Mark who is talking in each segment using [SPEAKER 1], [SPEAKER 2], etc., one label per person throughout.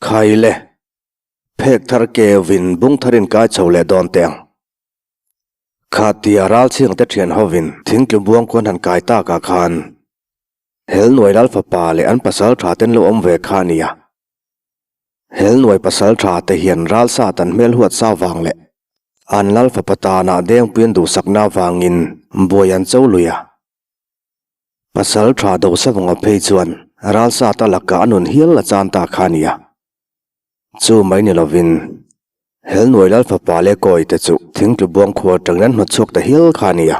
[SPEAKER 1] Khai le, phek thar keu in bung thar in kai chho leh dawn teh ang. Kha tia ral chhiang te thian hovin thingtlu buang khuan han kai takah khan Helnuai lal fapa leh an pasal tha ten lo awm ve kha a nia. Helnuai pasal tha te hian ral sat an hmel huat sa vang leh an lal fapa tanah dengpuiin duhsakna vangin buai an cho lui a. Pasal tha do savunga phei chuan ral sat a lakah a nun hial a chan ta kha a nia. Chu mai ni lovin, Helnuai lal fapa leh kawi te chu thingtlu buang khua atangin an hnawt chhuak ta hial kha a nia.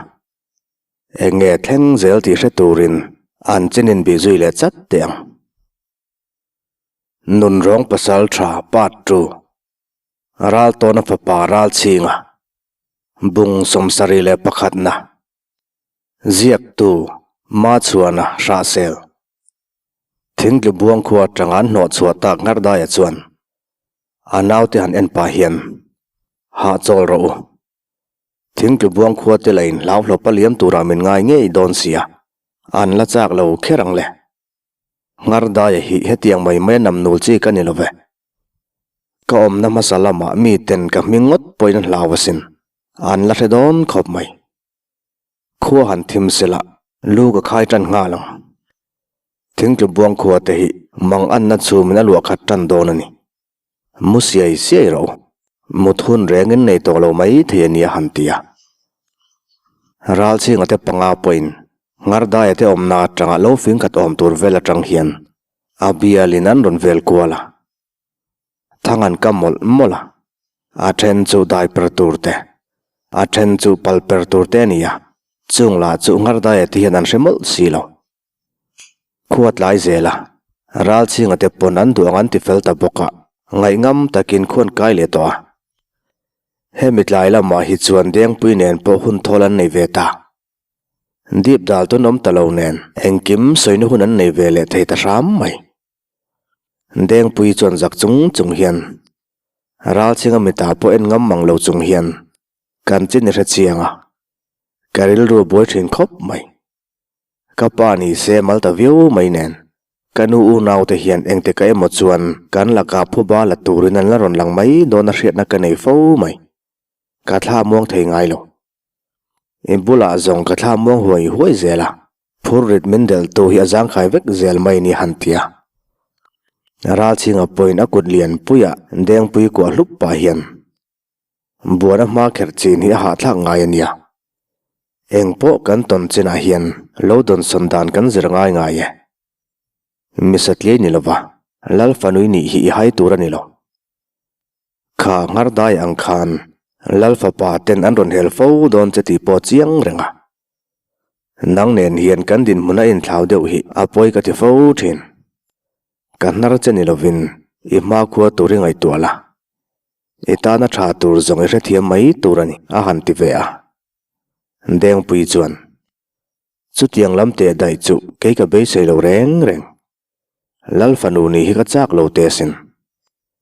[SPEAKER 1] Eng nge thleng zel tih hre turin an chin in bih zui leh chat teh ang. Nunrawng pasal tha part 2, Raltawna fapa Ralchhinga, Bung 71 na, Ziaktu, Machhuana Hrahsel. Thingtlu buang khua atanga an hnawh chhuah tak Ngardaia chuan a naute han en pah hian, Hah chawl rawh u. Thingtlu buang khua te la in hlau hlawp a liam turah min ngai ngei dawn sia, an la chak lo kher ang le. Ngardaia hi hetiang mai mai a nam nul chi ka ni lo ve. Ka awmna hmasa lamah miten ka hming ngawt pawhin an hlau asin, an la hre dawn khawp mai. Khua han thim sela, lu ka khai tan nghal ang. Thingtlu buang khua te hi mang anna chhumin a luah khat tan dawn a ni. Mu siai siai rawh u. Mut hun rengin nei tawh lo mai thei a nia han ti a. Ralchhinga te panga pawhin Ngardaia te awmna atanga lo fing khat awm tur vel atang hian a bialin an rawn vel kual a. Thang an kam mawlh mawlh a, a then chu dai per tur te, a then chu pal per tur te a ni a, chung lah chu Ngardaia te hian an hre mawlh si lo. Khua tlai zel a, Ralchhinga te pawn an duh ang an ti fel ta bawk a, ngaihngam takin khuan kai leh tawh a. Hemi tlai lamah hi chuan Dengpui nen pawh hun thawl an nei ve ta. Dip dal tawn awm ta lo nen engkim sawina hun an nei ve leh thei ta hram mai. Dengpui chuan zak chung chung hian Ralchhinga mitah pawh en ngam mang lo chung hian kan chin i hre chiang a, ka rilru buai thin khawp mai. Ka pa ni se mal ta viau mai nen ka nu unau te hian engtika emaw chuan kan lakah phuba la turin an la rawn lang mai dawn a hriatna ka nei fo mai. Ka thla muang thei ngai lo. I bulah zawng ka thla muang huai huai zel a, phur rit min delh tu hi a zangkhai vek zel mai ni han ti a. Ralchhinga pawhin a kut lian puiah Dengpui kuah hlup pah hian buan a hma kherh chin hi a hahthlak ngai a nia. Eng pawh kan tawn chinah hian lo dawnsawn dan kan zir ngai ngai e. Misatliai ni lova, Lal fanui nih hi i hai tur a ni lo. Kha nghar dai ang khan Lal fapa ten an rawn hel fo dawn che tih pawh chiang reng a. Nang nen hian kan dinhmun a inthlau deuh hi a pawi ka ti fo thin. Ka hnar che ni lovin i hmakhua tur i ngaihtuah la. I tana tha tur zawng i hrethiam mai tur a ni a han ti ve a. Dengpui chuan, Chutiang lam teh daih chu kei ka beisei lo reng reng. Lal fanu nih hi ka chak lo teh asin.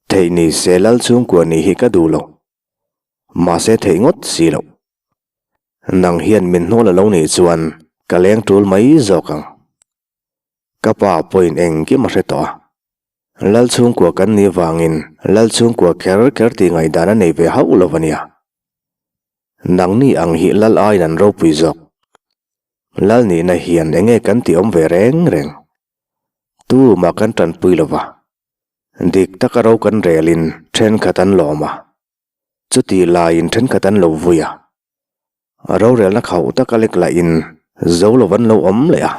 [SPEAKER 1] Theih ni se lal chhungkua nih hi ka duh lo. Mahse theih ngawt si loh. Nang hian min hnawl a lo nih chuan ka leng tul mai zawk ang. Ka pa pawhin engkim a hre tawh a. Lal chhungkua kan nih vangin lal chhungkua kher kher tih ngaihdan a nei ve hauh lo a nia. Nangni ang hi lal aiin an ropui zawk. Lal nihna hian enge kan tih awm ve reng reng. Tu mah kan tanpui lo va. Dik taka ro kan relin thenkhat an lawm a. Chutih laiin thenkhat an lo vui a. Rorelna khauh taka lek lahin zo lo an lo awm leh a.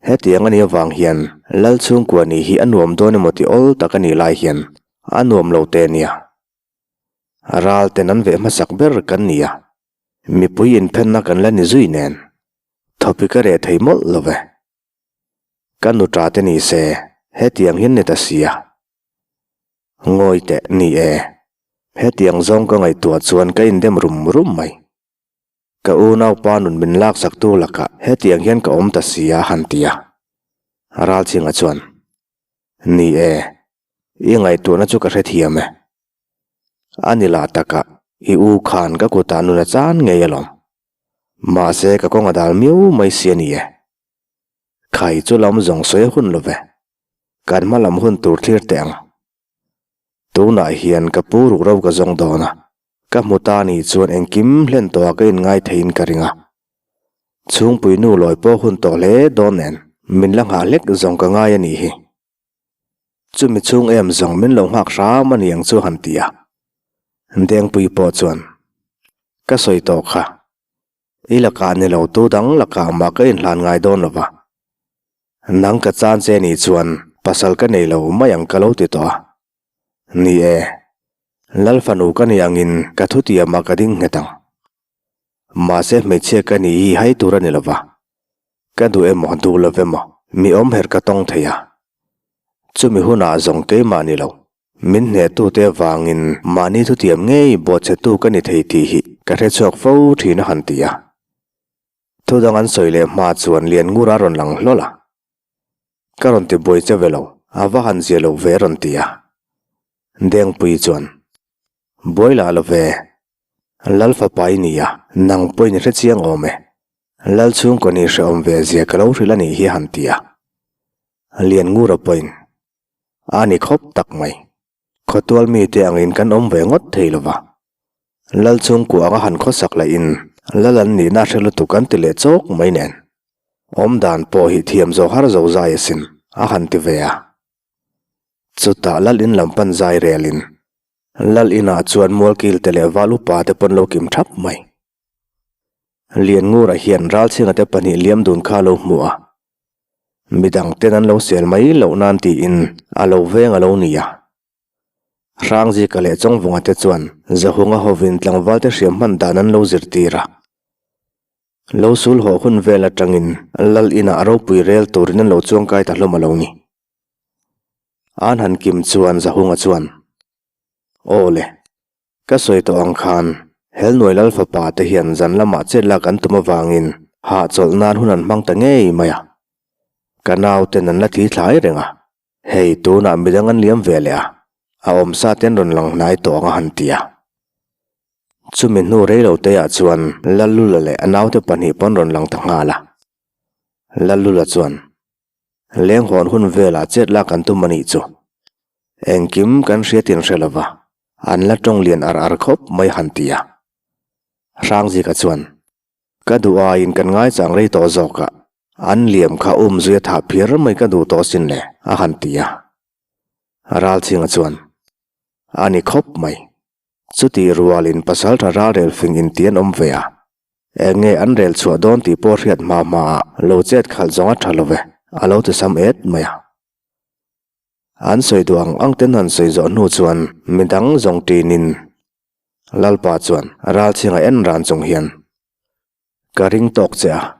[SPEAKER 1] Hetiang a nih avang hian Lal chhungkua nih hi a nuam dawn emaw ti awl tak a nih lai hian a nuam lo te a nia. Ral ten an veh hmasak ber kan ni a. Mipui inphenna kan la ni zui nen thawpik a reh thei mawlh lo ve. Ka nu ta te ni se hetiang hian ni ta sia. Ngawi teh ni e, hetiang zawng ka ngaihtuah chuan ka indem rum rum mai. Ka unaupa nun min laksak tu lakah hetiang hian ka awm ta sia han ti a. Ralchhinga chuan, Ni e, i ngaihtuahna chu ka hrethiam e. A ni lah takah i u khan ka kutah nun a chan ngei alawm. Mahse ka kawng a dal miau mai si a ni e. Khai chu lam zawng sawi a hun lo ve. Kan hma lam hun tur thlir teh ang. Tunah hian ka pu ruk ro ka zawng dawn a, ka hmu ta ni chuan engkim hlen tawhah ka inngai theiin ka ring a. Chhungpui nu lawi pawh hun tawh hle dawn nen min la nghah hlek zawng ka ngai a nih hi. Chumi chhung em zawng min lo nghak hram a ni ang chu han ti a. Dengpui pawh chuan, Ka sawi tawh kha. I lakah ni lo tu dang lakah mah ka inhlan ngai dawn lo va. Nang ka chan che nih chuan pasal ka nei lo mai ang ka lo ti tawh a. Ni e, Lal fanu ka ni angin ka thutiamah ka ding nghet ang. Mahse hmeichhia ka ni hi hai tur a ni lo va. Ka duh emaw duh lo emaw mi awm herh ka tawng thei a. Chumi hunah zawng keimah ni lo. Min hnehtute avangin mahni thutiam ngei bawhchhetu ka ni thei tih hi ka hrechhuak fo thin a han ti a. Thudang an sawi leh hma chuan Lianngura a rawn lang hlawl a. Ka rawn ti buai che ve lo, a va han zia lo ve a rawn ti a. Dengpui chuan, Buai lah lo ve, Lal fapa i ni a, nang pawhin i hre chiang awm e. Lal chhungkaw ni hrehawm ve zia ka lo hrilh a nih hi a han ti a. Lianngura pawhin, A ni khawp tak mai. Khawtual mite angin kan awm ve ngawt thei lo va. Lal chhungkua anga han khawsak lahin Lal an nihna hre lutuk an ti leh chawk mai nen. Awm dan pawh hi thiam zo har zo zai asin a han ti ve a. Chutah Lal in lam pan zai relin Lal inah chuan Mualkilte leh Val upa te pawn lo kim thap mai. Lianngura hian Ralchhinga te pahnih liam dun kha a lo hmu a, midang ten an lo sel mai loh nan tiin a lo veng a lo ni a. Hrangzika leh Chawngvunga te chuan Zahunga hovin tlangval te hriam hman dan an lo zirtir a. Lo sul haw hun vel atangin Lal inah ropui rel turin an lo chuangkai ta hlawm a lo ni. An han kim chuan Zahunga chuan, Aw le, Ka sawi tawh ang khan, Helnuai Lal fapa te hian zan lamah chet lak an tum avangin hahchawlh nan hun an hmang ta ngei mai a. Ka nauten an la thi thlai reng a, hei tunah midang an liam ve leh a, a awmsa te an rawn lang hnai tawh ang a han ti a. Chumi hnu reiloteah chuan Lallula leh a naute pahnih pawn rawn lang ta nghal a. Lallula chuan, Lenghawn hun velah chet lak an tum a nih chu. Engkim kan hriatin hre lova, an la tawng lian ar ar khawp mai han ti a. Hrangzika chuan, Ka duh aiin kan ngaichang rei tawh zawk a, an liam kha um zui a thah phiar mai ka duh tawh sin le, a han ti a. Ralchhinga chuan, A ni khawp mai. Chutih rualin pasaltha ralrel fing inti an awm ve a, eng nge an rel chhuah dawn tih pawh hriat hma hmaah lo chet khalh zawng a tha lo ve, a lo ti sam et mai a. An sawi duh ang ang ten han sawi zawh hnu chuan midang zawng tinin Lalpa chuan ralchhinga en ran chung hian, Ka ring tawk che a,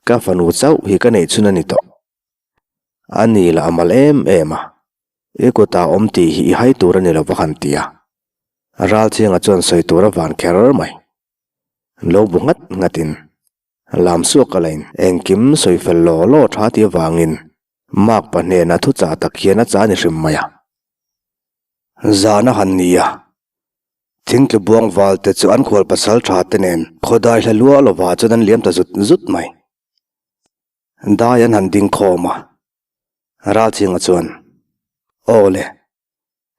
[SPEAKER 1] ka fanu chauh hi ka neih chhun a ni tawh. A ni lah a mal em em a, I kutah awm tih hi i hai tur a ni lo va han ti a. Ralchhinga chuan sawi tur a van kher mai. Lo bu nghat nghatin lam suak a lain engkim sawi fel law law tha ti avangin Makpa hnenah thuchah tak hian a chah a ni hrim mai a. Zan a han ni a, thingtlu buang val te chu an khual pasal tha te nen khawdai hla luah lovah chuan an liam ta zut zut mai. Dai an han ding khawm a, Ralchhinga chuan, Aw le,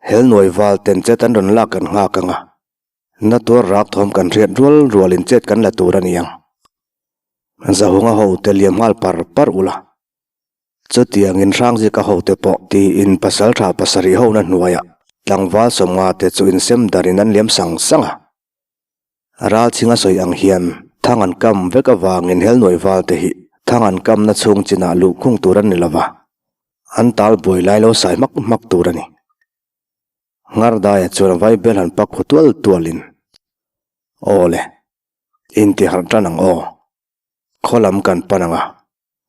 [SPEAKER 1] Helnuai val ten chet an rawn lak kan nghak ang a, na tuar rak thawm kan hriat rual rualin chet kan la tur a ni ang. Zahunga hote liam nghal par par ula, chutiangin Hrangzika hote pawh tiin pasaltha pasarih hona hnuaiah tlangval sawmnga te chu insem darin an liam sang sang a. Ralchhinga sawi ang hian thang an kam vek avangin Helnuai val te hi thang an kamna chhung chinah luh khung tur an ni lova, an tal buai lai lo sai hmak hmak tur a ni. Ngardaia chuan Vaibel han pak khu tual tualin, Aw le, intiharh tan ang aw, khaw lam kan pan ang a,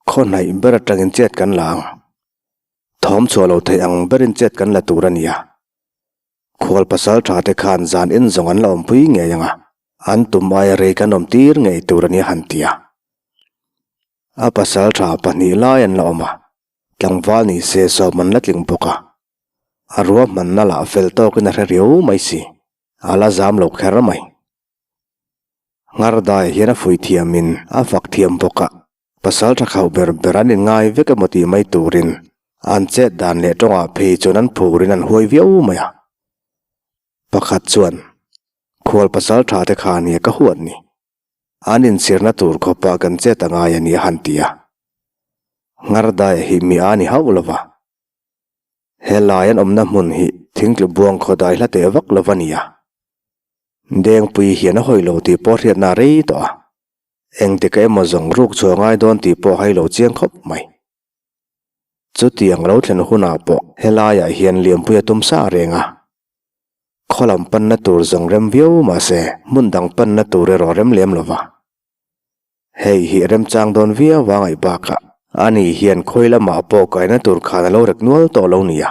[SPEAKER 1] khaw hnaih ber atangin chet kan la ang. Thawm chhuah lo theih ang berin chet kan la tur a ni a. Khual pasal tha te khan zan en zawng an la awmpui ngei ang a, an tum aia rei kan awm tir ngei tur a nia han ti a. A pasal tha pahnih lai an la awm a, tlangval ni se sawm an la tling bawk a. A ruahmanna lah fel tawkin a hre riau mai si, a la zam lo kher mai. Nghardai hian a fuih thiamin a fak thiam bawk a, pasal tha khauh ber ber an inngai vek emaw tih mai turin an chet dan leh tawngah phei chuan an phurin an huai viau mai a. Pakhat chuan, Khual pasal tha te kha nia ka huat ni. An inchhirna tur khawpah kan chet a ngai a ni a han ti a. Ngardaia hi mi a ni hauh lo va. Helai an awmna hmun hi thingtlu buang khaw dai hla teh vak lo va ni a. Dengpui hian a hawi lo tih pawh hriatna a rei tawh a. Engtik emaw zawng ruk chhuah ngai dawn tih pawh hai lo chiang khawp mai. Chutiang lo thlen hunah pawh helaiah hian Lianpuia tum sa reng a. Khaw lam panna tur zawng rem viau mahse hmun dang panna tur erawh rem lem lo va. Hei hi remchang dawn viau a ngaih bakah ani hian khawi lamah pawh kaina tur khan a lo rek nual tawh lo nia.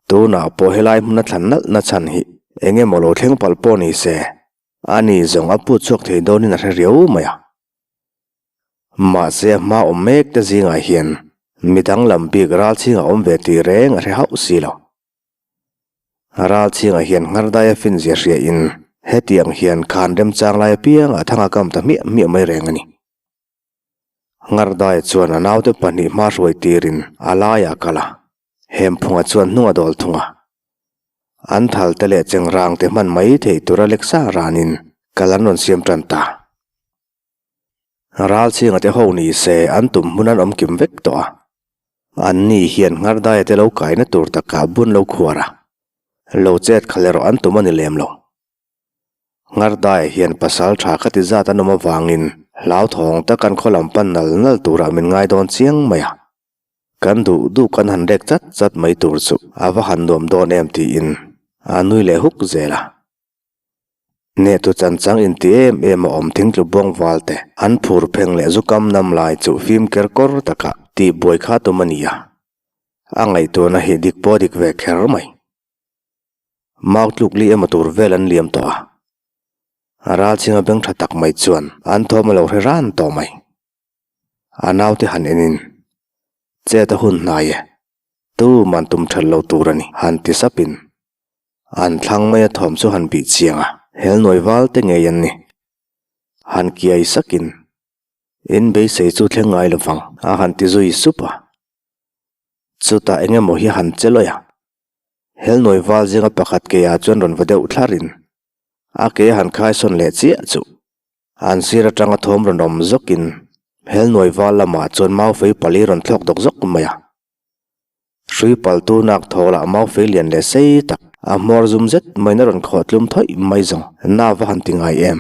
[SPEAKER 1] Tunah pawh helai hmuna thlan nalh na chhan hi eng emaw lo thleng palh pawh ni se ani zawng a put chhuak thei dawnin a hre riau mai a. Mahse a hma awm mek te zingah hian mi danglam bik ral chhingah awm ve tih reng a hre hauh si lo. Ral chhingah hian nghar daia fin zia hria in hetiang hian khan remchang lai apiangah thang a kam ta hmiah hmiah mai reng a ni. Nghar daia chuan a naute pahnih hma hruai tirin a laiah a kal a, Hemphunga chuan hnung a dawl thung a. An thal te leh chengrang te hman mai theih tura lek sa ranin kal an rawn siam tan ta. Ral chhinga te ho ni se an tum hmun an awm kim vek tawh a. An ni hian Nghar-daia te lo kaina tur takah bun lo khuar a, lo chet khalh erawh an tum a ni lem lo. Nghar-daia hian pasal tha ka ti zat an awm avangin hlauthawng tak an khaw lam pan nal nal turah min ngai dawn chiang mai a. Kan duh duh kan han rek chat chat mai tur chu a va han nuam dawn em tiin a nui leh huk zel a. Hnehtu chanchang inti em em a awm thingtlu bawng val te an phur pheng leh zu kam nam lai chu fim ker kawr takah tih buai kha tum a ni a. A ngaihtuahna hi dik pawh dik ve kher mai. Mau tluk li emaw tur vel an liam tawh a. A ral chhinga beng tha tak mai chuan an thawm a lo hre ran tawh mai. A naute han enin, Chet a hun hnai e, tu man tum that lo tur a ni, han ti sapin an thlang maia thawm chu han bih chiang a, helnuai val te ngei an ni. Han kiai sakin, In beisei chu thleng ngai lo vang, a han ti zui sup a. Chutah eng emaw hi han che lawih a, helnuai val zinga pakhat keiah chuan rawn va deuh thlarin a ke a han khaisawn leh chiah chu. An sir atanga thawm rawn awm zawkin helnuai val lamah chuan mau fei pali rawn thlawk dawk zawk mai a. Hrui paltu nak thaw lah mau fei lian leh sei tak a hmawr zum zet maiin a rawn khawh tlum thawih mai zawng na va han ti ngai em.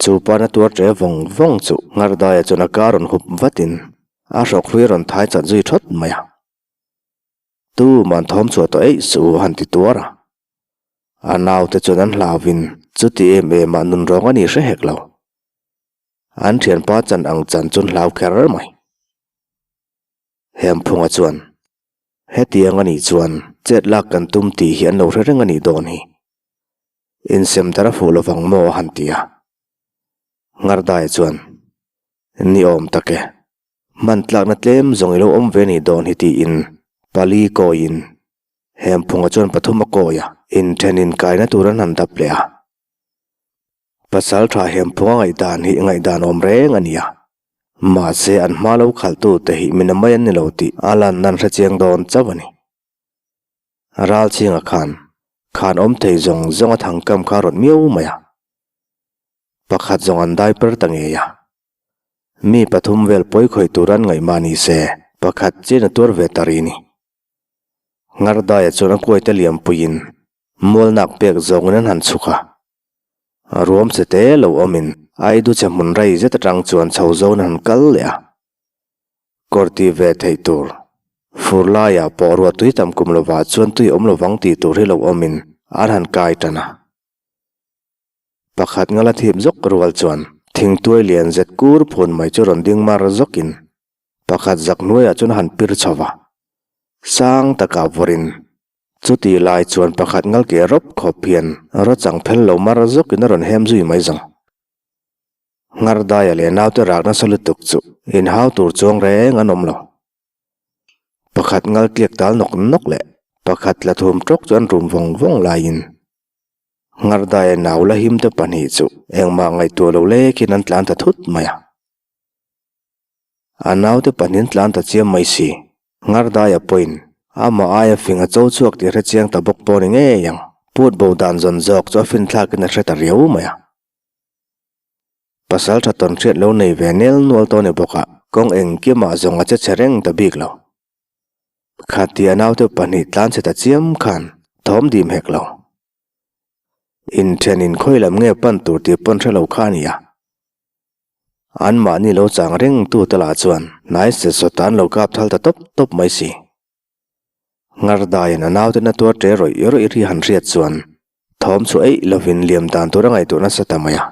[SPEAKER 1] Chu pa na tuar ṭe vawng vawng chu Ngardaia chuan a kar rawn hup vatin a hrawk hlui rawn thai chat zui ṭhawt mai a. Tu man thawm chhuah tawh eih suh u a han ti tuar a. A naute chuan an hlauvin chuti em em ah nun rawng a ni hre hek lo. An thianpa chan ang chan chu an hlau kher mai. Hemphunga chuan, Hetiang a nih chuan chet lak kan tum tih hi an lo hre reng a nih dawn hi. Insem dar a fuh lovang maw a han ti a. Ngardai chuan, Ni awm tak e. Hman tlakna tlem zawng i lo awm ve nih dawn hi tiin pali kawiin Hemphunga chuan pathum a kawi a, inthen inkaina tur an han dap leh a. Pasal tha Hemphunga ngaihdan hi ngaihdan awm reng a ni a. Mahse an hma lo khalhtute hi mina mai an ni lo tih a lan nan hre chiang dawn chauh a ni. Ralchhinga khan khan awm thei zawng zawng a thangkam kha a rawt miau mai a. Pakhat zawng an dai per ta ngei a. Mi pathum vel pawi khawih tur an ngaih mah ni se, pakhat chian a tuar ve ta ri ni. Ngardaia chuan a kuaite liampuiin mualnak pek zawngin an han chhuk a. Ruam che te lo awmin Aidu che hmun rei zet atang chuan chho zawn an han kal leh a. Kawr ti ve theih tur. Fur laiah pawh ruah tui tam kum lovah chuan tui awm lovang tih tur hi lo awmin an han kai tan a. Pakhat ngala thip zawk rual chuan thingtuai lian zet kur phun mai chu rawn ding mar zawkin pakhat zak hnuaiah chuan a han pir chho va. Sang takah vawrin chuti lai chuan pakhat ngal ke rawp khawp hian rawchang phel lo mar zawkin a rawn hem zui mai zawng. Ngardaia leh naute rak nasa lutuk chu inhau tur chuang reng an awm lo. Pakhat ngal tliak tal nawk nawk leh pakhat tla thum tawk chu an rum vawng vawng laiin Ngardaia nau la him te pahnih chu engmah ngaihtuah lo lekin an tlan ta thut mai a. A naute pahnihin tlan ta chiam mai si. Ngardaia pawhin Amah aia fing a cho chhuak tih hre chiang ta bawk pawh ni ngei ang. Put bo dan zawn zawk chu a finthlakin a hre ta riau mai a. Pasal tha tawn hriat lo nei ve nel nual tawh ni bawk a, kawng engkimah zawng a che chhe reng ta bik lo. Khatia naute pahnih tlan chhe ta chiam khan thawm dim hek lo. Inthen in khawi lam nge pan tur tih pawn hre lo kha a ni a. Anmahni lo chang reng tute lah chuan hnai set sawt an lo kap thal ta tawp tawp mai si. Ngardaiin a naute na tuar ṭe rawih rawih ri han hriat chuan thawm chu eih lovin liam dan tur a ngaihtuah nasa ta mai a.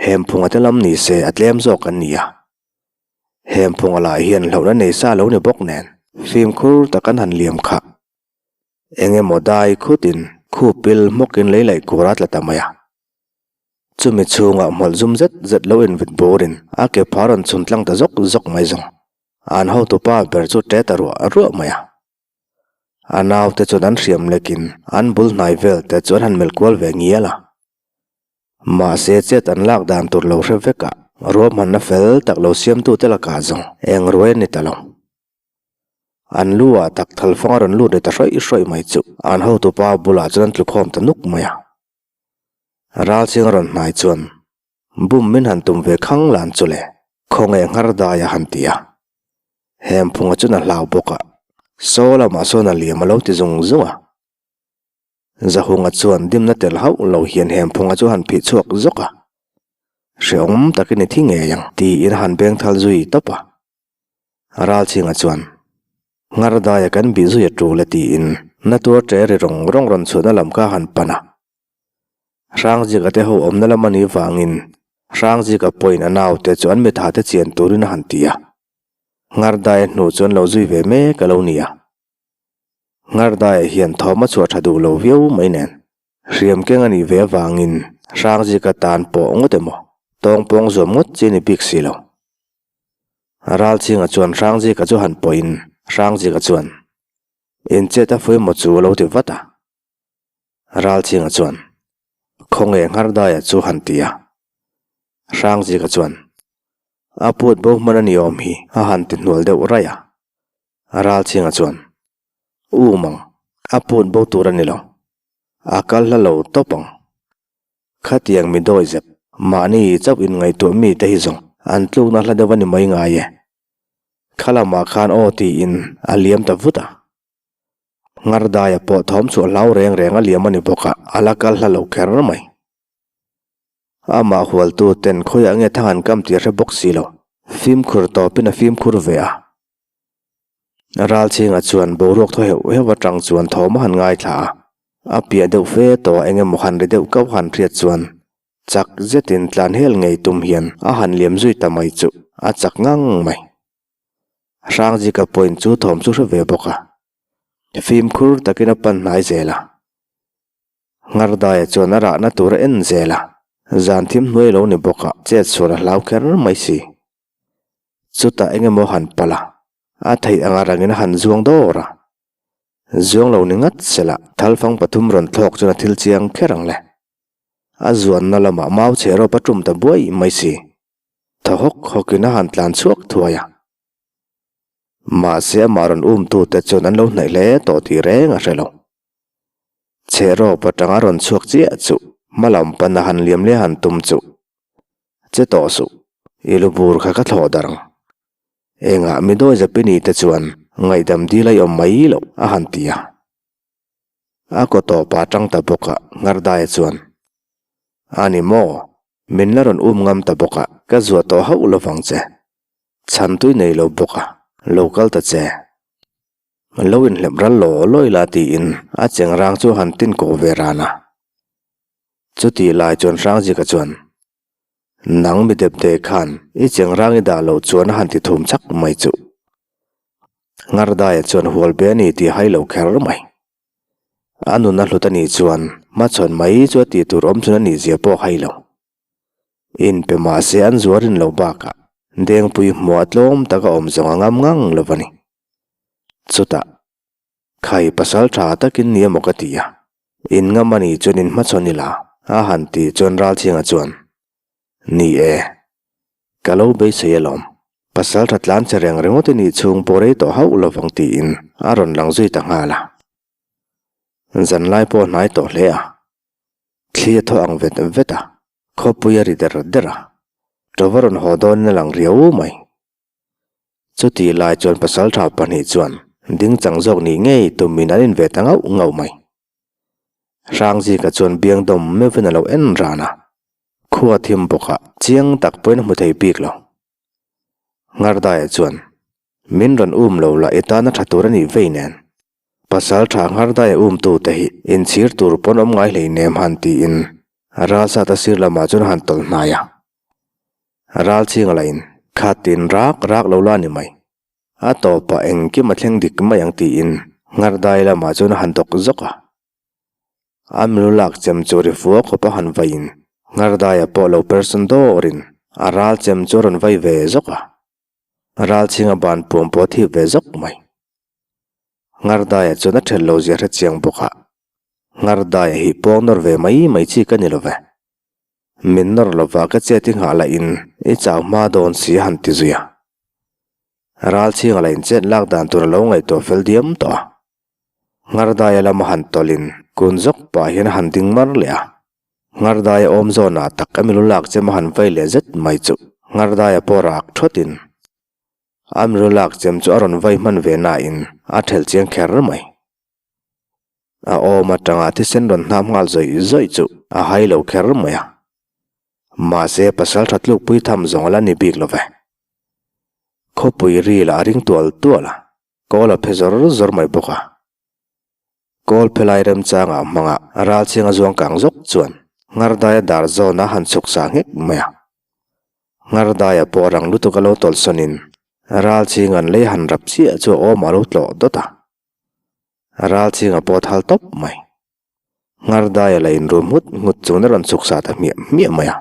[SPEAKER 1] Hemphunga te lam ni se a tlem zawk an ni a. Hemphunga lah hian hlauhna nei sa lo ni bawk nen fimkhur tak an han liam khah. Eng emaw dai khutin khup pil hmawkin lei laih kur a tla ta mai a. Chumi chhungah hmawlh zum zet zet lo invit burin a ke phar rawn chhun tlang ta zawk zawk mai zawng. An hotupa ber chu ṭe ta ruah ruah mai a. A naute chuan an hriam lekin an bul hnai vel te chu an han melh kual ve ngial a. Mahse chet an lak dan tur lo hre vek a, ruahmanna fel tak lo siamtute lakah zawng eng ruai a ni ta lo. An lu ah tak thalfang a rawn lut leh ta hrawih hrawih mai chu an hotupa bulah chuan an tlukhawm ta nuk mai a. Ralcheng a rawn hnai chuan Bum min han tum ve khang lan chu le, khawnge nghar dai a han ti a. Hemphunga chuan a hlau bawk a, saw lamah sawn a liam a lo ti zung zung a. Zahunga chuan dimna tel hauh lo hian Hemphunga chu a han phih chhuak zawk a. Hrehawm takin i thi ngei ang tiin a han beng thal zui tawp a. Ralchhinga chuan, Nghar daia kan bih zui a tul e tiin na tuar ṭe ri rawng rawng rawn chhuahna lam kha a han pan a. Hrangzika te ho awmna lam a nih vangin Hrangzika pawhin a naute chu an mitha te chian turin a han ti a. Nghar daia hnu chuan lo zui ve mek a lo ni a. Nghar daia hian thawm a chhuah ṭha duh lo viau mai nen hriam keng a nih ve avangin Hrangzika tan pawh ngawt emaw tawngpawng zuam ngawt chi a ni bik si lo. Ralchhinga chuan Hrangzika chu han pawhin Hrangzika chuan, Inchet a fui maw chu a lo ti vat a. Ralchhinga chuan, Khawnge Nghardaia chu han ti a. Hrangzika chuan, A put bo hman a ni awm hi a han ti hnual deuh raih a. Ralchhinga chuan, U mang, a put bo tur a ni lo. A kal hla lo tawp ang. Khatiang mi dawi zep, mahni chauh in ngaihtuah mi te hi zawng an tlukna hla deuh a ni mai ngai e. Kha lamah khan aw tiin a liam ta vut a. Ngardaia pawh thawm chhuah hlau reng reng a liam a ni bawk a, a la kal hla lo kher mai. Amah hualtu ten khawiah nge thang an kam tih a hre bawk si lo. Fimkhur tawpin a fimkhur ve a. Ralchhinga chuan boruak thaw heuh heuh atang chuan thawm a han ngaithla a, a piah deuh fe tawh eng emaw han ri deuh kauh han hriat chuan chak zetin tlan hel ngei tum hian a han liam zui ta mai chu a chak ngang mai. Hrangzika pawhin chu thawm chu hre ve bawk a, fimkhur takin a pan hnai zel a. Ngardaia chuan a rahna tur a en zel a, zan thim hnuai lo ni bawk a, chet sual a hlau kher mai si. Chutah eng emaw han palh a, a theih anga rangin a han zuang dawr a. Zuang lo ni ngat sela thalfang pathum rawn thlawk chuan a thil chiang kher ang le. A zuanna lamah mau chhe rawp a tum ta buai mai si. Thaw hawk hawkin a han tlan chhuak thuai a. Mahse amah rawn umtute chuan an lo hnaih hle tawh tih reng a hre lo. Chhe rawp atanga rawn chhuak chiah chu hma lam pana han liam leh han tum chu Che tawh suh, i lu bur kha ka thlawh dar ang. Engah mi dawi zapini te chuan ngaihdam dil a i awm mai loh a han ti a. A kaw tawpah tang ta bawk a Ngardaia chuan, A ni maw, min la rawn um ngam ta bawk a, ka zuah tawh hauh lovang che. Chhan tui nei lo bawk a, lo kal ta che. Lo inhlep ral law law ila tiin a chengrang chu a han tin kawh ve ran a. Chutih lai chuan Hrangzika chuan, Nang mi depde khan i chengrang i dah loh chuan a han ti thum chak mai chuh. Ngardaia chuan hual be a ni tih a hai lo kher mai. A nun a hlut a nih chuan hmachhawn mai chu a tih tur awm chhun a nih zia pawh a hai lo. Inpe mahse an zuar in lo bakah Dengpui hmuah tlawm taka awm zawng a ngam ngang lo va ni. Chutah. Khai pasal tha takin ni emaw ka ti a, in ngam a nih chuan in hmachhawn ila a han ti chuan Ralchhinga chuan, Ni e, ka lo beisei alawm. Pasalṭha tlan che reng ringawt i nih chhung pawh rei tawh hauh lovang tiin a rawn lang zui ta nghal a. Zanlai pawh a hnai tawh hle a. Thli a thaw ang vet vet a, khawpui a ri der der a. Ṭova rawn haw dawnin a lang riau mai. Chutih lai chuan pasalṭha pahnih chuan dingchang zawk nih ngei tumin an inve ta ngauh ngauh mai. Hrangzika chuan biang dawm meuhin a lo en ran a, khua thim bawkah chiang tak pawhin a hmu thei bik lo. Ngardaia chuan, Min rawn um lo la i tana tha tur a nih vei nen. Pasalṭha Ngardaia umtute hi inchhir tur pawn awm ngai hleinem han tiin Ralsata sir lamah chuan a han tawlh hnai a. Ral chhing a lain khatin rak rak lo la ni mai. A tawpah engkim a thleng dik mai ang tiin Nghardai lamah chuan a han dawk zawk a. A milu lak chem chu ri fua khawp a han vaiin Nghardaia pawh lo person dawrin a ral chem chu a rawn vai ve zawk a. Ral chhinga ban puam pawh a thip ve zawk mai. Nghardaia chuan a ṭhelh lo zia hre chiang bawk a, Nghardaia hi pawng nawr ve mai mai chi ka ni lo ve. Min nawr lova ka chet i nghah lah in i chau hma dawn si a han ti zui a. Ral chhinga la in chet lak dan tur a lo ngaihtuah fel diam tawh a. Nghar daia lama han tawlh in kun zawk pah hian a han ding mar leh a. Nghar daia awm zawnah tak a milu lak chem a han vai leh zet mai chu nghar daia pawh rak thawt in a milu lak chem chu a rawn vai hman ve na in a thelh chiang kher mai. A awm atanga thisen rawn hnam nghal zawih zawih chu a hai lo kher mai a. Mahse pasal tha tlukpui tham zawng a la ni bik lo ve. Khawpui ri lah a ring tual tual a, kawl a phe zawr zawr mai bawk a. Kawl phe lai remchangah hmanga ralchhiang a zuang kang zawk chuan Ngardaia dar zawn a han chhuk sa nghek mai a. Ngardaia pawh rang lutuk a lo tawlhsawnin ralchhing an lei han rap chiah chu a awmah a lo tlawh dawt a. Ral chhinga pawh a thal tawp mai. Nghar daia la inrum nghut nghut chuan a rawn chhuk sa ta hmiah hmiah mai a.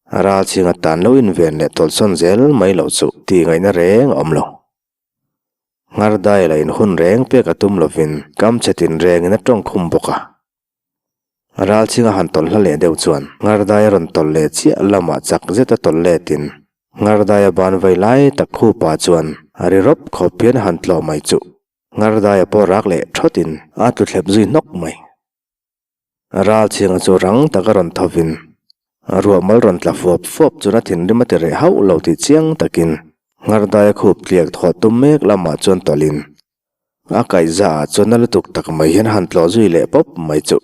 [SPEAKER 1] Ral chhinga tan lo inven leh tawlhsawn zel mai loh chu tih ngaihna reng a awm lo. Nghar daia la inhun reng pek a tum lovin kam chhe tin rengin a tawng khum bawk a. Ral chhinga han tawlh hla leh deuh chuan nghar daia rawn tawlh leh chiah lamah chak zeta tawlh letin nghar daia ban vai lai tak khupa chuan a ri rawp khawp hian a han tlawh mai chuh. Ngardaia pawh rak leh thawtin a tlu thlep zui hnawk mai. Ral chhinga chu rang taka rawn thovin ruah mal rawn tla fuap fuap chuan a thinrim a ti reh hauh lo tih chiang takin Ngardaia khup tliak thawh tum mek lamah chuan tawlhin a kaihza ah chuan na lutuk tak mai hian a han tlawh zui leh pawp mai chuh.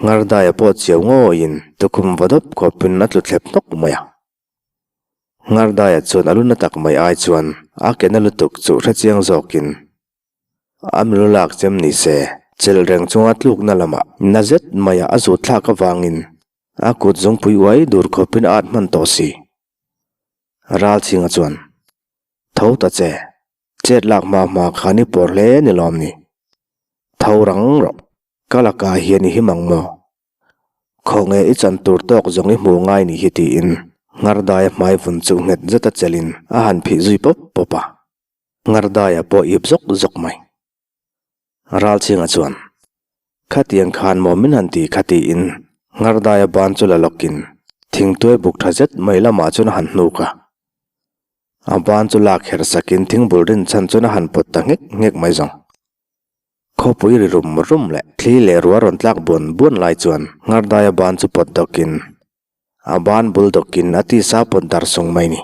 [SPEAKER 1] Ngardaia pawh chiau ngawiin tukhum va dawp khawpin a tlu thlep hnawk mai a. Ngardaia chuan a lu na tak mai ai chuan a ke na lutuk chu hre chiang zawkin a milu lak chem ni se chelh reng chunga tlukna lamah na zet maia a zut thlak avangin a kut zungpui uai dur khawpin a at hman tawh si. Ralchhinga chuan, Tho ta che, chet lak hma hma khan i pawr hle ni lawm ni? Tho rang rawh, ka lakah hian i him ang maw? Khawnge i chan tur tawk zawng i hmu ngai ni hi tiin Ngardaia hmai vun chu nghet zeta chelin a han phih zui pawp pawp a. Ngardaia pawh ip zawk zawk mai. Ralchhinga chuan, Khatiang khan maw min han ti kha tiin Ngardaia ban chu la lawkin thingtuai buk tha zet mai lamah chuan a han hnuk a. A ban chu lak her sakin thingbul rinchhan chuan a han pawt ta nghek nghek mai zawng. Khawpui ri rum rum leh thli leh ruah rawn tlak buan buan lai chuan Ngardaia ban chu pawt dawkin a ban bul dawkin a tisa pawt dar sung mai ni.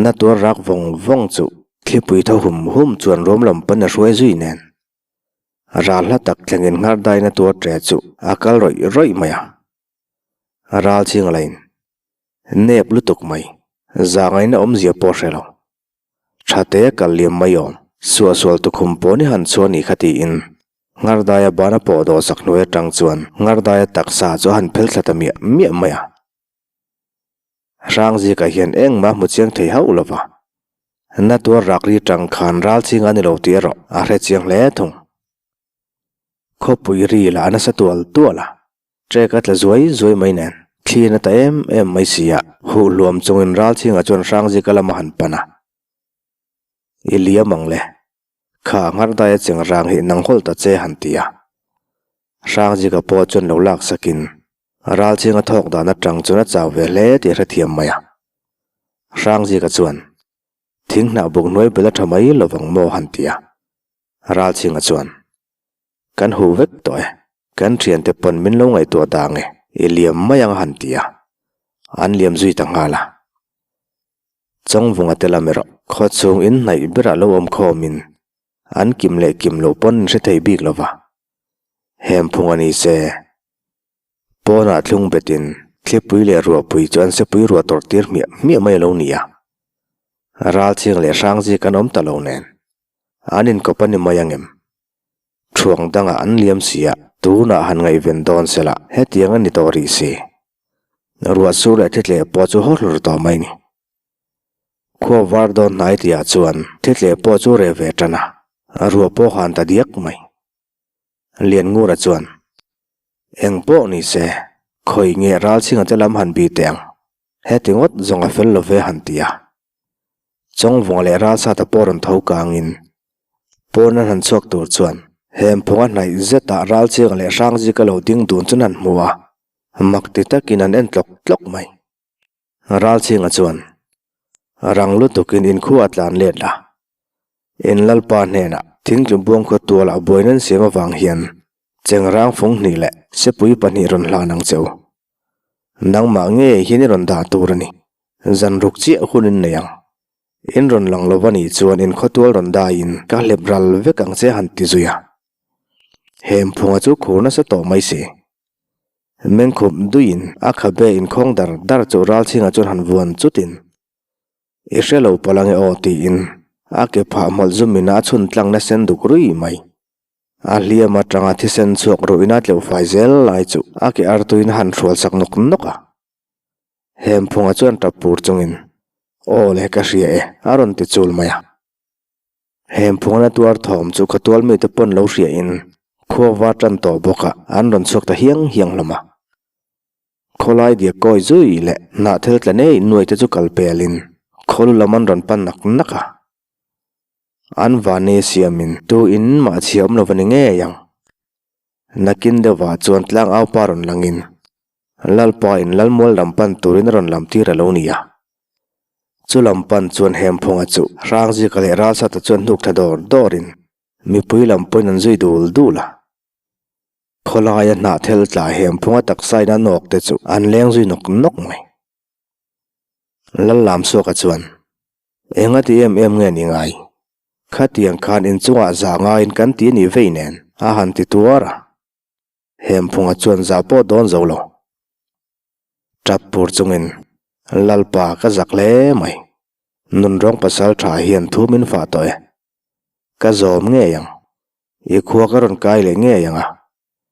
[SPEAKER 1] Na tuar rak vawng vawng chu thlipui tho hum hum chuan ruam lam pan a hruai zui nen. Ral hla tak thlengin Nghardaia na tuar ṭe chu a kal rawih rawih mai a. Ral chhing lain nep lutuk mai, zahngaihna awmzia pawh hre lo. Tha te kal liam mai awm. Suahsual tukhum pawh ni han chhuah ni kha tiin Ngardaia bana pawh dawh sak hnuai atang chuan Ngardaia taksa chu a han phel thla ta miah miah mai a. Hrangzikah hian engmah hmu chiang thei hauh lo va. Na tuar rak ri tang khan ral ching a ni lo tih erawh a hre chiang hle thung. Khawpui ri lah a nasa tual tual a. Trek a tla zuai zuai mai nen, thli na ta em em mai si a, huh hluam chungin Ralchhinga chuan Hrangzika lama han pan a. I liam ang le, kha Nghardaia cheng rang hi nang hawl ta che han ti a. Hrangzika pawh chuan lo lak sakin Ralchhinga thawk dan atang chuan a chau ve hle tih a hrethiam mai a. Hrangzika chuan, Thinghnah buk hnuai bel a tha mai lovang maw han ti a. Ralchhinga chuan, Kan huh vek tawh e, kan thiante pawn min lo ngaihtuah ta ang e, i liam mai ang a han ti a. An liam zui ta nghal a. Chawngvunga te lam erawh khaw chhung in hnaih berah lo awm khawmin an kim leh kim loh pawn an hre thei bik lo va. Hemphung a ni se. Pawnah thlung betin thlipui leh ruahpui chu an sepui ruah tawrh tir hmiah hmiah mai a lo ni a. Ralchhing leh Hrangzik an awm ta lo nen an inkawp a ni mai ang em? Thuang dangah an liam si a, tunah han ngaihven dawn se lah hetiang a ni tawh rih si. Ruah sur leh thitleh pawh chu haw hlur tawh mai ni. Khua var dawn hnai tihah chuan thitleh pawh chu reh ve tan a, ruah pawh han ta diak mai. Lianngura chuan, Eng pawh ni se, khawi nge Ralchhinga te lam han bi teh ang, heti ngawt zawng a fel lo ve han ti a. Chawngvunga leh Ralsata pawh rawn tho kangin, pawn an han chhuak tur chuan Hemphunga hnaih zetah Ralchhinga leh Hrangzika lo ding dun chuan han hmu a, mak ti takin an en tlawk tlawk mai. Ralchhinga chuan, Rang lutukin inkhua a tlan let la. In Lalpa hnenah thingtlu buang khaw tualah buaina an siam avang hian chengrang fung hnih leh sepui pahnih rawn hlan ang che u. Nangmah ngei hian i rawn dah tur a ni. Zan ruk chiah hun in nei ang. In rawn lang lo va nih chuan in khawtual rawn daiin ka hlep ral vek ang che han ti zui a. Hemphunga chu khur nasa tawh mai si. Mengkhup duiin a khabe inkhawng dar dar chu Ralchhinga chuan han vuan chutin I hre lo palh ange aw tiin a ke phah hmawlh zumin a chhun tlang na sen duk rui mai. A hliam atanga thisen chhuak ruhin a tleuh fai zel lai chu a ke artuin a han hrual sak nawk nawk a. Hemphunga chuan tap pur chungin, Aw le ka hria e a rawn ti chul mai a. Hemphunga na tuar thawm chu khawtual mite pawn lo hriain khua var tan tawh bawkah an rawn chhuak ta hiang hiang hlawm a. Khawlai diak kawi zui leh hnahthel tla nei nuai te chu kal pelin khawlu lam an rawn pan nak nak a. An vane siamin tu in mah chhia awm lo va ni ngei ang. Nakin deuhah chuan tlang au pa rawn langin Lalpa in Lalmual lam pan turin a rawn lam tir a lo ni a. Chu lam pan chuan Hemphunga chu Hrangzika leh Ralsata chuan hnuk thla dawr dawrin mipui lam pawhin an zui dul dul a. Khawlaia hnahthel tla hem phunga taksain a nawk te chu an leng zui nawk nawk mai. Lallamsuaka chuan, Enga ti em em nge ni ngai? Khatiang khan inchungah zah ngaiin kan ti ni vei nen, a han ti tuar a. Hemphunga chuan zah pawh dawn zo lo. Tap pur chungin, Lalpa ka zak hle mai. Nunrawng pasal tha hian thu min fah tawh e. Ka zawm ngei ang. I khua ka rawn kai leh ngei ang a,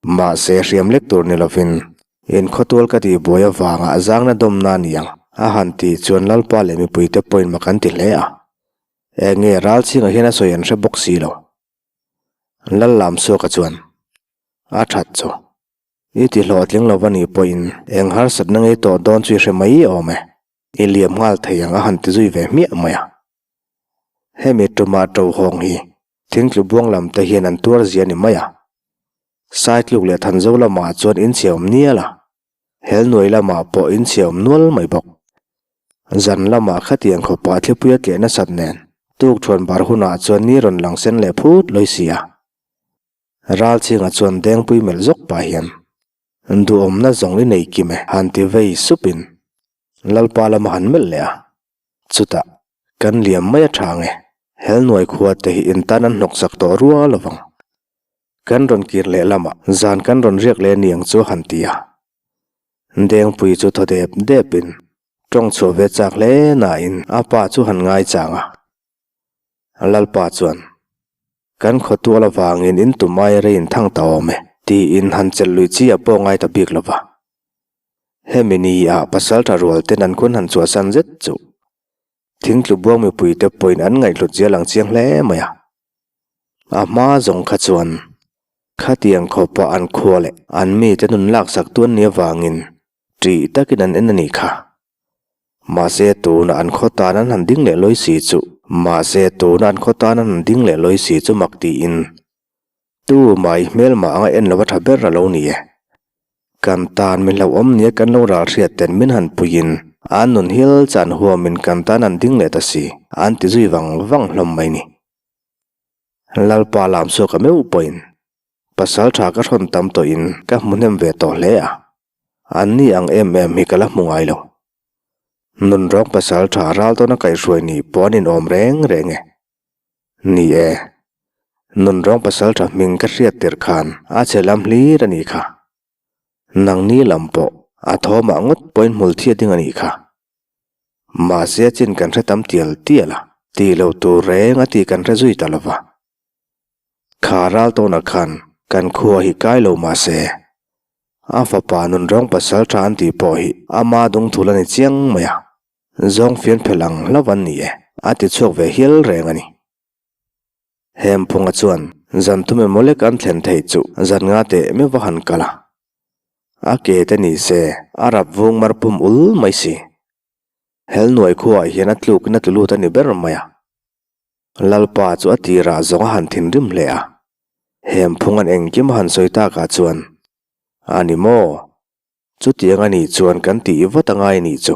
[SPEAKER 1] mahse hriam lek tur ni lovin inkhawtual ka tih buai avanga a zangna dawmna a ni ang, a han tih chuan Lalpa leh mipuite pawhin mak an ti hle a. Eng nge Ralchhinga hian a sawi an hre bawk si lo. Lallamsuaka chuan, A that chu. I ti hlawhtling lo va nih pawhin eng harsatna ngei tawh dawn chu i hre mai awm e. I liam nghal thei ang a han ti zui ve hmiah mai a. Hemi tumah to hawng hi thingtlu buang lam te hian an tuar zia ni mai a. Saitluk leh Thanzo lamah chuan in chhe awm nial a, Helnuai lamah pawh in chhe awm nual mai bawk. Zan lamah khatiang khawpah thlipui a tleh nasat nen tukthuan bar hunah chuan ni rawn lang sen leh phut lawi si a. Ralchhinga chuan dengpui melh zawk pah hian Duhawmna zawng i nei kim e han ti vei supin Lalpa lama han melh leh a. Chutah, kan liam mai a tha nge, Helnuai khua te hi in tan an hnawksak tawh rua lo vang. Kan rawn kir leh lamah zan kan rawn riak leh niang chu han ti a. Dengpui chu thaw dep depin tawng chhuah ve chak hle nain a pa chu han ngaichang a. Lalpa chuan, Kan khawtual avangin in tum aia rei in thang ta awm e, tiin han chelh lui chi a pawh ngai ta bik lo va. Hemi ni ah pasaltha rual ten an khun han chhuahsan zet chu thingtlu buang mipui te pawhin an ngaihhlut zial ang chiang hle mai a. A hma zawng kha chuan khatiang khawpa an khua leh an mite nun laksak tu an nih avangin ṭih takin an en a nih kha. Mahse tuna an khaw tan an han ding leh lawi si chu mahse tuna an khaw tan an han ding leh lawi si chu mak tiin Tu mai hmelmah anga en lova tha ber a lo ni e. Kan tan min hlauhawm nia kan lo ral hriat ten min han puiin An nun hil chan huamin kan tan an ding leh ta si, an ti zui vang vang hlawm mai ni. Lalpa lam chhuak a meuh pawhin pasal tha ka hrawn tam tawhin ka hmu hnem ve tawh hle a, an ni ang em em hi ka la hmu ngai lo. Nunrawng pasal tha ral tawna kaihhruai ni pawh an inawm reng reng e. Ni e, nunrawng pasal tha hming ka hriat tirh khan a che lam hlir a nih kha. Nangni lam pawh a thawmah ngawt pawhin hmul thiat ding a nih kha. Mahse a chin kan hre tam tial tial a, tih loh tur reng a tih kan hre zui ta lo va. Kha ral tawnah khan kan khua hi kai lo mahse, a fapa nunrawng pasal tha an tih pawh hi ama dungthul a ni chiang mai a, zawng fian phelh ang hlauh an ni e, a ti chhuak ve hial reng a ni. Hemphunga chuan zan thum emaw lek an thlen theih chu zan nga teh meuh va han kal a. A ke te ni se a rap vung mar pum ul mai si. Helnuai khuaah hian a tlukin a tlu lut a ni ber mai a. Lalpa chu a tirah zawng a han thinrim hle a. Hemphunga'n engkim a han sawi takah chuan, A ni maw? Chutiang a nih chuan kan tih vat a ngai nih chu.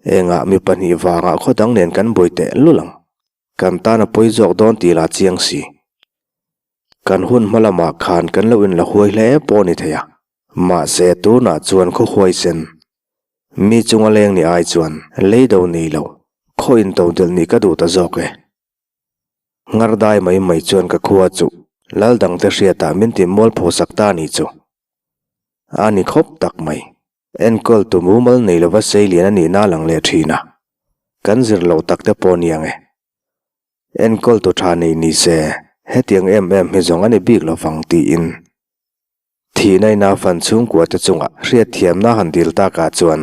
[SPEAKER 1] Engah mi pahnih vangah khaw dang nen kan buai teh lul ang. Kan tan a pawi zawk dawn tih lah chiang si. Kan hun hma lamah khan kan lo inla huai hle pawh a ni thei a. Mahse tunah chuan khaw huaisen Mi chunga leng ni ai chuan lei do nei lo, khaw in to delh nih ka duh ta zawk e. Nghar dai mai mai chuan ka khua chu lal dangte hriatah min ti mual pho sak ta ni chu. A ni khawp tak mai. Enkawl tu mumal nei lova sei lian a nihna a lang leh thin a. Kan zir loh tak te pawh ni ang e. Enkawl tu tha nei ni se hetiang em em hi zawng a ni bik lovang tiin. Thihna ina fan chhungkua te chunga hriatthiamna han dil takah chuan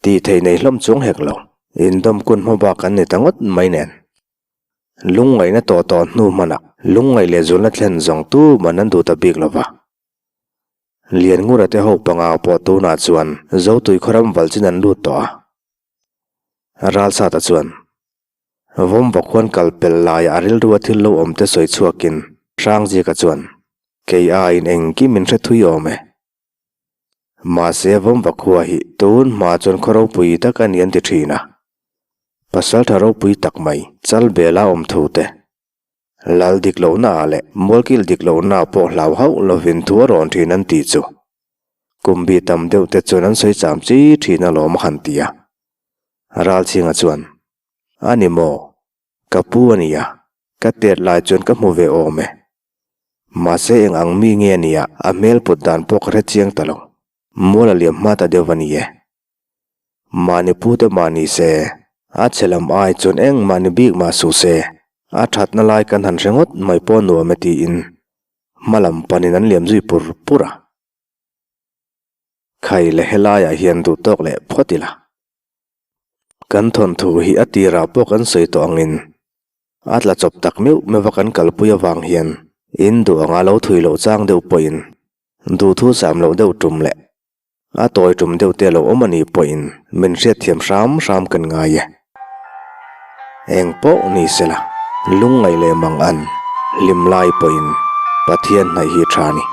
[SPEAKER 1] tih theih nei hlawm chuang hek lo. Indawm kun hma bak an ni ta ngawt mai nen. Lungngaihna tawh tawh hnu hmanah lungngaih leh zulna thlen zawng tu man an duh ta bik lo va. Lianngura te ho panga pawh tunah chuan Zotui khawram valchin an lut tawh a. Ralsata chuan Vawmva khuan kal pel laiah a rilru a thil lo awm te sawi chhuakin Hrangzika chuan, Kei aiin engkim min hre thui awm e. Mahse Vawmva khua hi tun hma chuan khaw ropui tak a ni an ti thin a. Pasaltha ropui tak mai Chalbela awm thu te, Lal dik lohna ah leh Mualkil dik lohna ah pawh hlau hauh lovin thu a rawn thin an tih chu kum bi tam deuh te chuan an sawi cham chi thin alawm a han ti a. Ralchhinga chuan, A ni maw? Ka pu a nia, ka tet lai chuan ka hmu ve awm e. Mahse eng ang mi nge a nia, a hmel put dan pawh ka hre chiang ta lo. Mual a liam hma ta deuh a ni e. Mahni pu te mah ni se, a chhe lam ai chuan eng mahni bik mah suh se, a thatna lai kan han hre ngawt mai pawh nuam e tiin hma lam panin an liam zui pur pur a. Khai le helaiah hian duh tawk leh phawt ila. Kan thawnthu hi a tirah pawh kan sawi tawh angin a tla chawp tak meuh meuh a kan kalpui avang hian in duh anga lo thui loh chang deuh pawhin duhthu zam loh deuh tum leh a tawi tum deuh te lo awm a nih pawhin min hriatthiam hram hram kan ngai e. Eng pawh ni sela lungngaih leh mang an hlim lai pawhin Pathian hnaih hi tha a ni.